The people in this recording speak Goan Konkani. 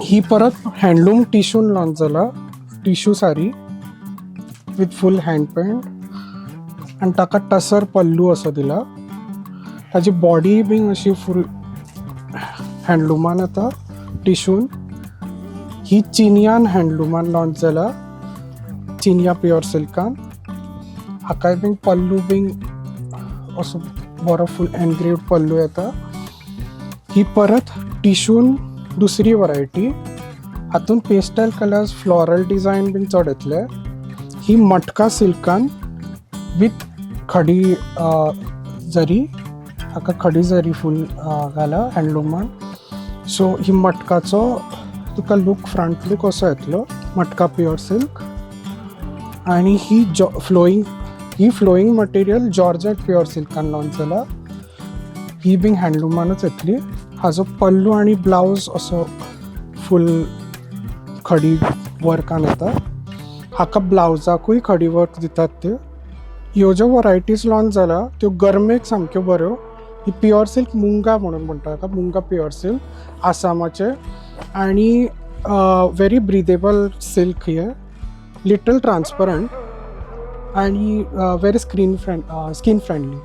ही परत हँडलूम टिशून लॉन्च जाला, tissue sari with full hand paint आनी ताका टसर पल्लू असो दिला. ताजी बॉडी बीन अशी फूल हँडलुमान येता टिशून. ही चिनियान हँडलुमान लॉन्च जाला, चिनिया प्युअर सिल्कान. हाकाय बीन पल्लू बीन असो बरो फूल एनग्रेव्ड पल्लू येता. ही परत टिशून दुसरी वरायटी. हातून पेस्टल कलर्स, फ्लॉरल डिझायन बीन चड येतले. ही मटका सिल्कान विथ खडी जरी. हाका खडी जरी फूल घाला हँडलुमान. सो ही मटकाचो तुका लूक, फ्रंट लूक असो येतलो, मटका प्युअर सिल्क. आणि ही जॉ फ्लोईंग ही फ्लोईंग मटेरियल जॉर्जेट प्युअर सिल्कान लॉन्च जाला. ही बीन हँडलुमानूच येतली. हाजो पल्लू आनी ब्लावज असो फूल खडी वर्कान येता. हाका ब्लावजाकूय खडी वर्क दितात त्यो. ह्यो ज्यो वरायटीज लॉन्च जाला त्यो गरमेक सामक्यो बऱ्यो. ही प्युअर सिल्क मुंगा म्हणून म्हणटा हाका, मुंगा प्युअर सिल्क आसामाचे आणि व्हेरी ब्रिदेबल सिल्क. हे लिटल ट्रान्सपरंट आणि very skin friendly.